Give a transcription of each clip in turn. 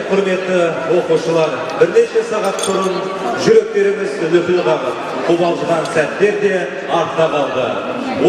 Құрметті оқушылар, бірнеше сағат бұрын жүректеріміз лүпіл қағып, қобалжыған сәттер де артта қалды.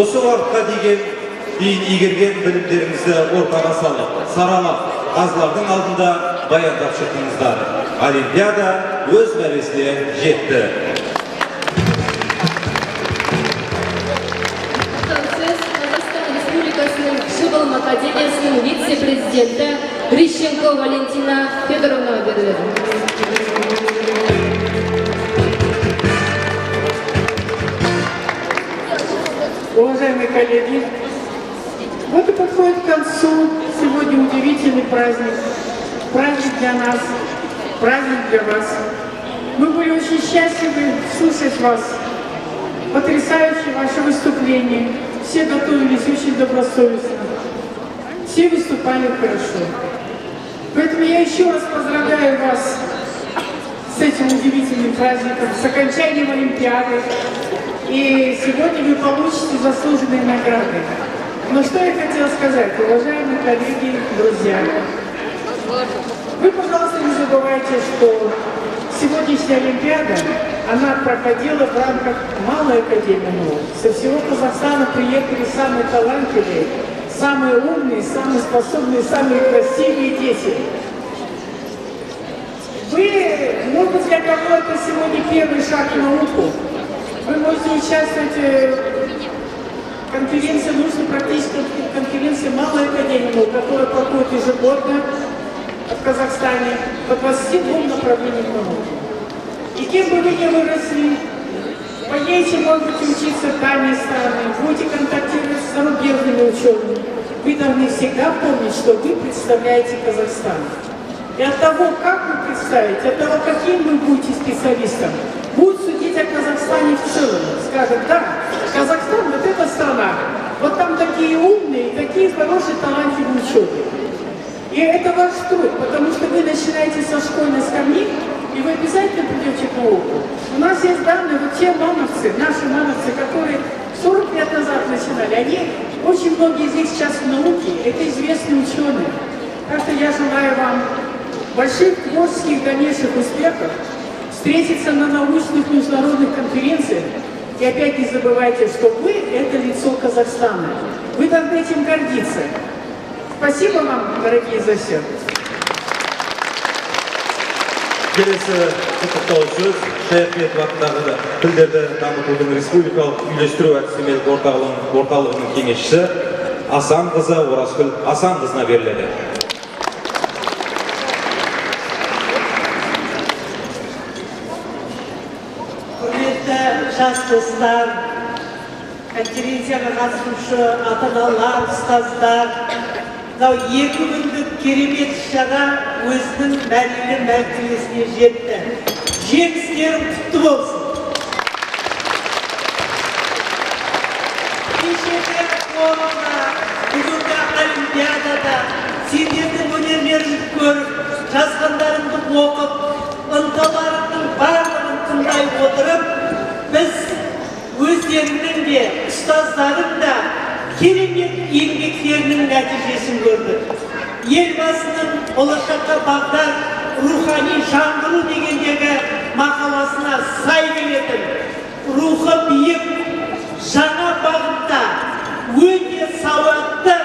Осы уақытқа дейін игерген білімдеріңізді ортаға салып, саралап, қазылардың алдында баяндап шықтыңыздар. Олимпиада өз мәресіне жетті. Сөз Қазақстан Республикасының Кіші ғылым академиясының вице-президенті Грищенко Валентина Федоровнаға беріледі. Уважаемые коллеги, вот и подходит к концу сегодня удивительный праздник. Праздник для нас, праздник для вас. Мы были очень счастливы слушать вас. Потрясающее ваше выступление. Все готовились очень добросовестно. Все выступали хорошо. Поэтому я еще раз поздравляю вас с этим удивительным праздником, с окончанием Олимпиады. И сегодня вы получите заслуженные награды. Но что я хотела сказать, уважаемые коллеги, друзья. Вы, пожалуйста, не забывайте, что сегодняшняя Олимпиада, она проходила в рамках Малой Академии наук. Со всего Казахстана приехали самые талантливые, самые умные, самые способные, самые красивые дети. Вы, может быть, для кого-то сегодня первый шаг в науку. Вы можете участвовать в конференции, научно-практической конференции Малой Академии наук, которая проходит ежегодно в Казахстане по 22 направлениям науки. И кем бы вы ни выросли, поедете, может быть, учиться в дальние страны, будете контактировать с зарубежными учеными, вы должны всегда помнить, что вы представляете Казахстан. И от того, как вы представите, от того, каким вы будете специалистом, будут судить о Казахстане в целом. Скажут, да, Казахстан, вот эта страна, вот там такие умные, такие хорошие, талантливые ученые. И это ваш труд, потому что вы начинаете со школьной скамьи, и вы обязательно придете в науку. У нас есть данные, вот те мамовцы, наши мамовцы, которые 40 лет назад начинали, они, очень многие из них сейчас в науке, это известные ученые. Так что я желаю вам больших творческих дальнейших успехов, встретиться на научных международных конференциях. И опять не забывайте, что вы – это лицо Казахстана. Вы должны этим гордиться. Спасибо вам, дорогие, за все. Келесі құттықтау сөз Шаяхметов атындағы тілдерді дамытудың республикалық үйлестіру әдістемелік орталығының кеңесшісі Асанқызы Оразгүл Асанқызына беріледі. Құрметті жас достар, конференцияға қатысушы ата-аналар, ұстаздар, мынау 2 күндік керемет шара өзінің мәнерлі мәртебесіне жетті. Жеңістерің құтты болсын. Кешегі форумда, бүгінгі олимпиадада сендердің өнерлеріңді көріп, жазғандарыңды оқып, ынталарыңның барлығын тыңдай отырып, біз өздеріңнің де, ұстаздарың да керемет еңбектерінің нәтижесін көрдік. Елбасының болашаққа бағдар рухани жаңғыру дегендегі мақаласына сай келетін рухы биік, жаңа бағытта өте сауатты,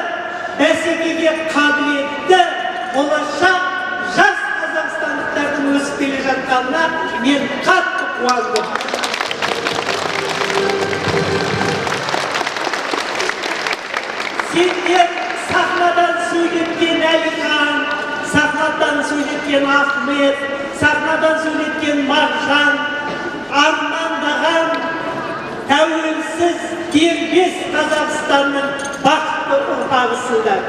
бәсекеге қабілетті болашақ жас қазақстандықтардың өсіп келе жатқанына мен қатты қуандым. Сендер сахнадан сөйлеткен Әлихан, сахнадан сөйлеткен Ахмет, сахнадан сөйлеткен Маржан, армандаған тәуелсіз дербес Қазақстанның бақытты ұрпағысыңдар.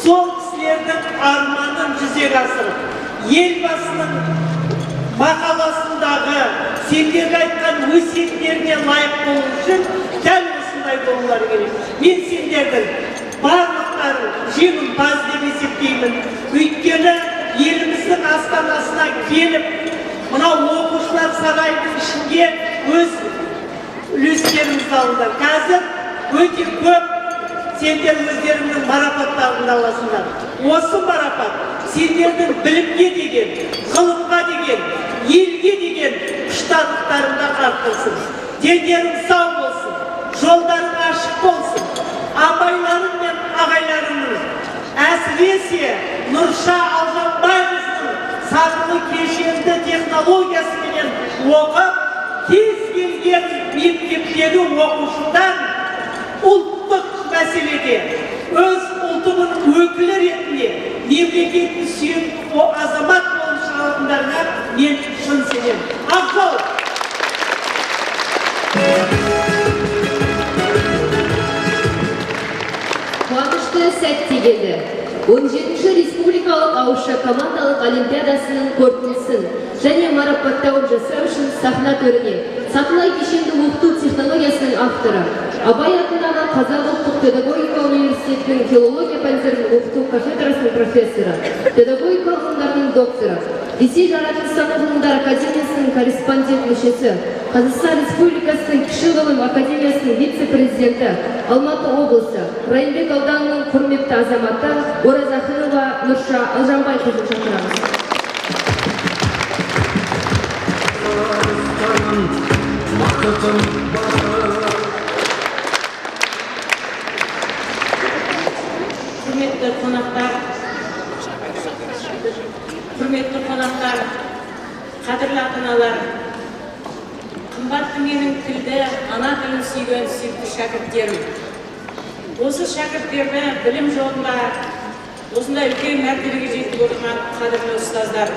Сол кісілердің арманын жүзеге асырып, Елбасының мақаласындағы сендерге айтқан өсиеттеріне лайық болу үшін дәл осындай болулары керек. Мен сендердің барлықтарын жеңімпаз деп есептеймін. Өйткені еліміздің астанасына келіп, мынау оқушылар сарайының ішінде өз үлестеріңізді алыңдар. Қазір өте көп Сендер өздеріңнің марапаттарыңды аласыңдар. Осы марапат сендердің білімге деген, ғылымға деген, елге деген құштарлықтарыңды арттырсын. Дендерің сау болсын, жолдарың ашық болсын. Апайларың мен ағайларыңның, әсіресе Нұрша Алжанбайқызының сатылы кешенді технологиясыменен оқып, кез келген мектептегі оқушыдан ұлттық мәселеде өз ұлтының өкілі ретінде мемлекетін сүйетін азамат болып шығатындарына мен шын сенемін. Ақ жол! Қуанышты сәт те келді. 17-ші республикалық ауызша командалық олимпиадасының қорытындысын және марапаттауын жасау үшін сахна төріне сатылай кешенді оқыту технологиясының авторы, Абай атындағы Қазақ ұлттық педагогика университетінің филология пәндерін оқыту кафедрасының профессоры, педагогика ғылымдарының докторы, Ресей жаратылыстану ғылымдар академиясының корреспондент мүшесі, Қазақстан Республикасының Кіші ғылым академиясының вице-президенті, Алматы облысы, Райымбек ауданының құрметті азаматы Оразахынова Нұрша Алжанбайқызын шақырамыз. Құрметті қонақтар, құрметті қонақтар, қадірлі ата-аналар, қымбатты менің тілді, ана тілін сүйген сүйікті шәкірттерім. Осы шәкірттерді білім жолында осындай үлкен мәртебеге жеткізіп отырған қадірлі ұстаздар.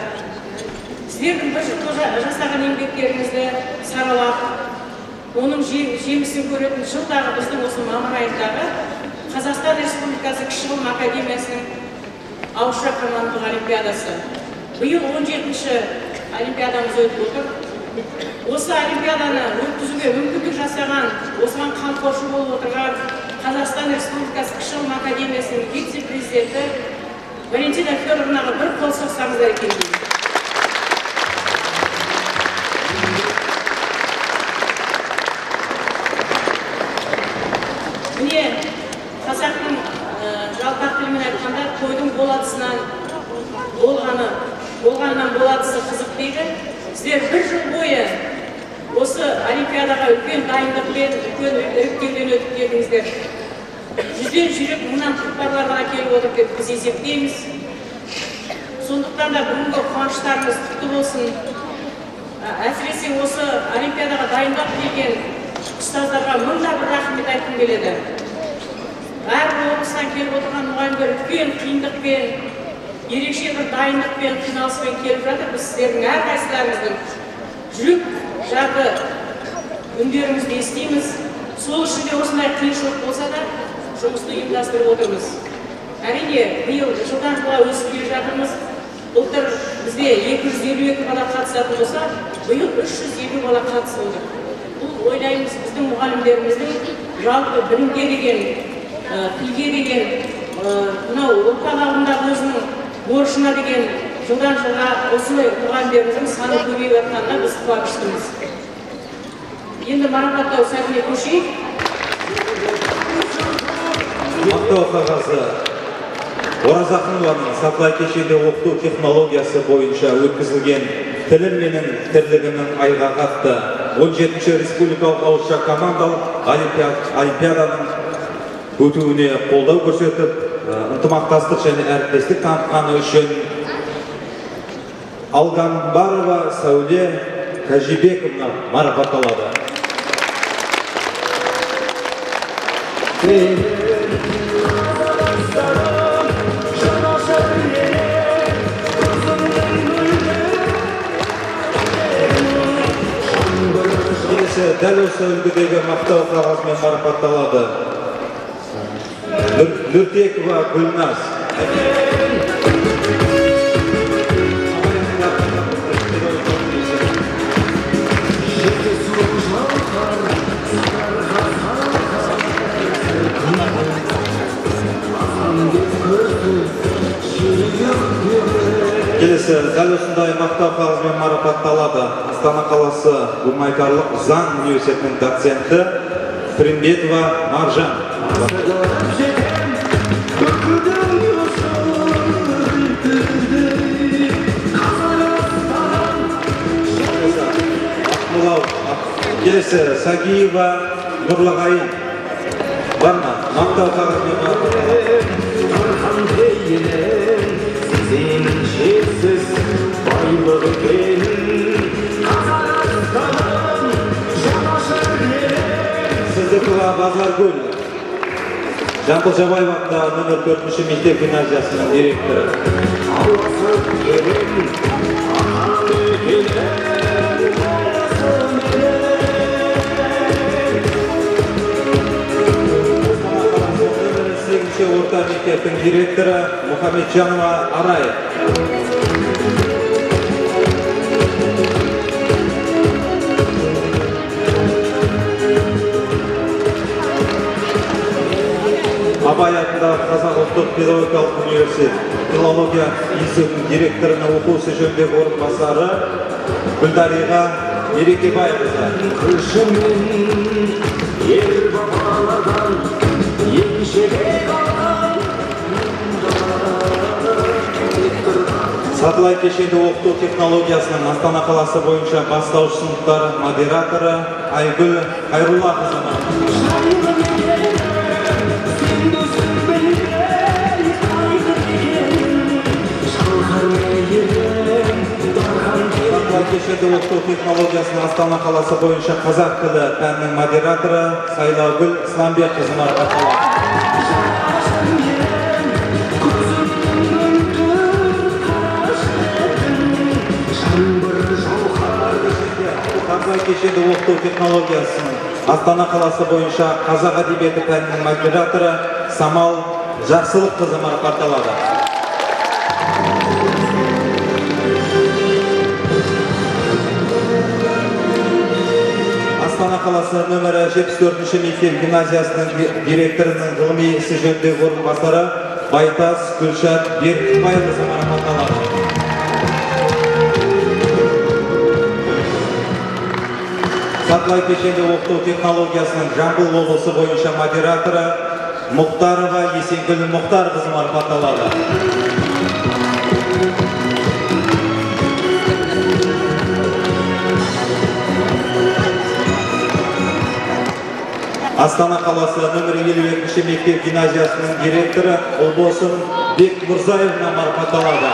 Сіздердің бір жыл жасаған еңбектеріңізді саралап, оның жемісін көретін жылдағы біздің осы мамыр айындағы Қазақстан Республикасы Кіші ғылым академиясының ауызша командалық олимпиадасы. Биыл 17-ші олимпиадамыз өтіп отыр. Осы олимпиаданы өткізуге мүмкіндік жасаған, осыған қамқоршы болып отырған Қазақстан Республикасы Кіші ғылым академиясының вице-президенті Валентина Федоровнаға бір қол соқсаңыздар екен деймін. Міне, қазақтың жалпақ тілімен айтқанда, тойдың болатысынан болғаны, болғанынан болатысы қызық дейді. Сіздер бір жыл бойы осы олимпиадаға үлкен дайындықпен, үлкен іріктеуден өтіп келдіңіздер. Жүзден жүйрік мыңнан тұлпарлар ғана келіп отыр деп біз есептейміз. Сондықтан да бүгінгі қуаныштарыңыз құтты болсын. Әсіресе осы олимпиадаға дайындап келген ұстаздарға мың да бір рахмет айтқым келеді. Әрбір облыстан келіп отырған мұғалімдер үлкен қиындықпен, ерекше бір дайындықпен, қиналыспен келіп жатыр. Біз сіздердің әрқайсыларыңыздың жүрек жарды үндеріңізді естиміз. Сол үшін де осындай қиыншылық болса да жұмысты ұйымдастырып отырмыз. Әрине, биыл жылдан жылға өсіп келе жатырмыз. Былтыр бізде 252 бала қатысатын болса, биыл 350 бала қатысып отыр. Бұл ойлаймыз, біздің мұғалімдеріміздің жалпы білімге деген, тілге деген, мынау ұрпақ алдындағы өзінің борышына деген жылдан жылға осындай мұғалімдеріміздің саны көбейіп жатқанына біз қуаныштымыз. Енді марапаттау сәтіне көшейік. Мақтау қағазы Оразахынованың сатылай кешенді оқыту технологиясы бойынша өткізілген тілім менің тірлігімнің айғағы атты 17-ші республикалық ауызша командалық олимпиаданың өтуіне қолдау көрсетіп, ынтымақтастық және әріптестік танытқаны үшін Алғамбарова Сәуле Кәжибековна марапатталады. Келесі дәл осы үлгідегі мақтау қағазымен марапатталады. Нұртекова Гүлназ. Келесі дәл осындай мақтау қағазымен марапатталады. Астана қаласы гуманитарлық заң университетінің доценті Примбетова Маржан. Келесі Сагиева Нұрлығайын бар ма? Мақтау қағазымен марапатталады. Сенің шексіз байлық екенін Қазақстаным жанашыр елім. Сыздықова Базаргүл, Жамбыл Жабаев атындағы нөмір 4-ші мектеп гимназиясының директоры. Аласып елім, атамекенім, боласым елім. Астана қаласы нөмірі 8-ші орта мектептің директоры Мұхамеджанова Арай. Абай атындағы Қазақ ұлттық педагогикалық университет филология институтының директорының оқу ісі жөніндегі орынбасары Гүлдариға Мерекебайқызы. Күшімен ер бабалардан еңшеге қалған. Сатылай кешенді оқыту технологиясының Астана қаласы бойынша бастауыш сыныптар модераторы Айгүл Хайруллақызы. Жайлы мекенім, сен өзің білгей қайғы екенін. Шалқар мейірім, дархан елім. Сатылай кешенді оқыту технологиясының Астана қаласы бойынша қазақ тілі пәнінің модераторы Сайлаугүл Исламбекқызы марапатталады. Сатылай кешенді оқыту технологиясының Астана қаласы бойынша қазақ әдебиеті пәнінің модераторы Самал Жақсылыққызы марапатталады. Астана қаласы нөмірі 74-ші мектеп гимназиясының директорының ғылыми ісі жөніндегі орынбасары Байтас Гүлшат Берікбайқызы марапатталады. Сатылай кешенді оқыту технологиясының Жамбыл облысы бойынша модераторы Мұхтарова Есенгүл Мұхтарқызы марапатталады. Астана қаласы нөмірі 52-ші мектеп гимназиясының директоры Ұлбосын Бекмұрзаевна марапатталады.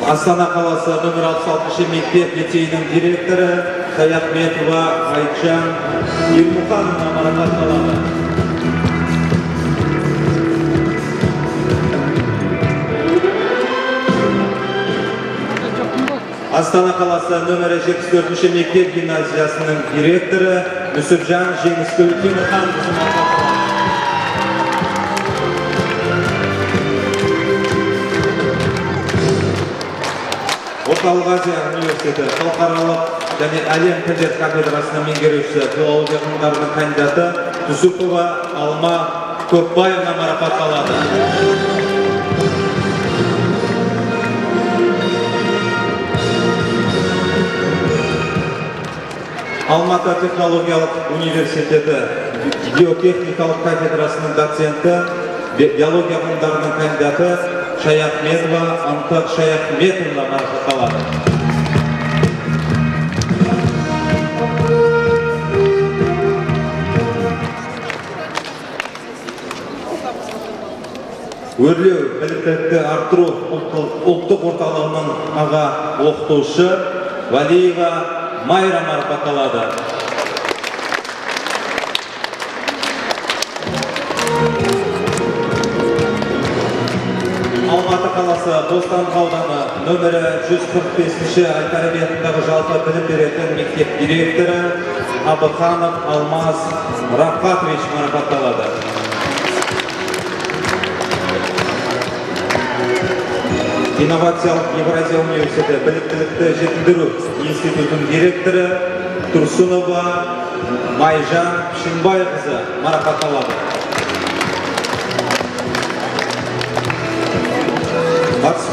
Астана қаласы нөмір 66-шы мектеп лицейінің директоры Шаяхметова Айтжан Ермұхановна марапатталады. Астана қаласы нөмірі 74-ші мектеп гимназиясының директоры Нүсіпжан Жеңіскүл Темірханқызы марапатталады. Орталық Азия университеті халықаралық және әлем тілдер кафедрасының меңгерушісі, филология ғылымдарының кандидаты Түсіпова Алма Көпбаевна марапатталады. Алматы технологиялық университеті биотехникалық кафедрасының доценті, биология ғылымдарының кандидаты Шаяхметова Ынтық Шаяхметовна марапатталады. Өрлеу біліктілікті арттыру ұлттық орталығының аға оқытушы Валиева Майра марапатталады. Алматы қаласы Бостандық ауданы нөмірі 145-ші Әл-Фараби атындағы жалпы білім беретін мектеп директоры Абыханов Алмаз Рафқатович марапатталады. Инновациялық Евразия университеті біліктілікті жетілдіру институтының директоры Тұрсынова Майжан Пішінбайқызы марапатталады.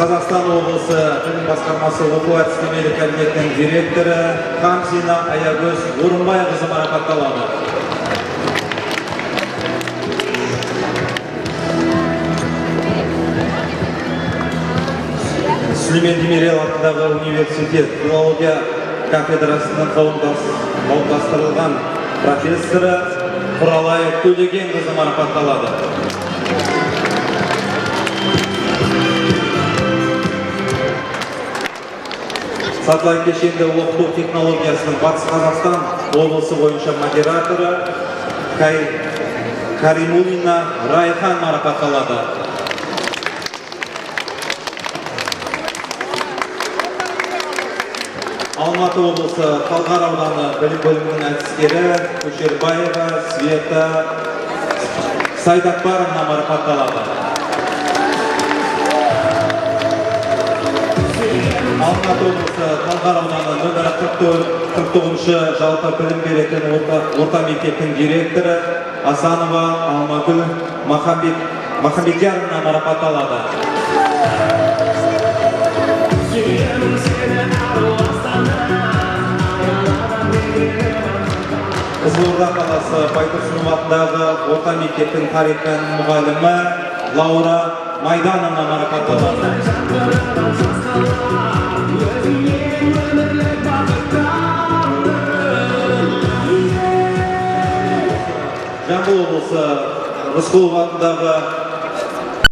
Қазақстан облысы білім басқармасы оқу әдістемелік кабинетінің директоры Хамзина Аягөз Орынбайқызы марапатталады. Сүлеймен Демирел атындағы университет филология кафедрасының қауымдастырылған профессоры Құралай Төлегенқызы марапатталады. Сатылай кешенді оқыту технологиясының Батыс Қазақстан облысы бойынша модераторы Каримуллина Райхан марапатталады. Алматы облысы Талғар ауданы білім бөлімінің әдіскері Көшербаева Света Сайдакбаровна марапатталады. Алматы облысы Талғар ауданы нөмірі 49-шы жалпы білім беретін орта мектептің директоры Асанова Алмагүл Махамбетяровна марапатталады. Қызылорда қаласы Байтұрсынов атындағы орта мектептің тарих пәнінің мұғалімі Лаура Майдановна марапатталады. Жамбыл облысы Рысқұлов атындағы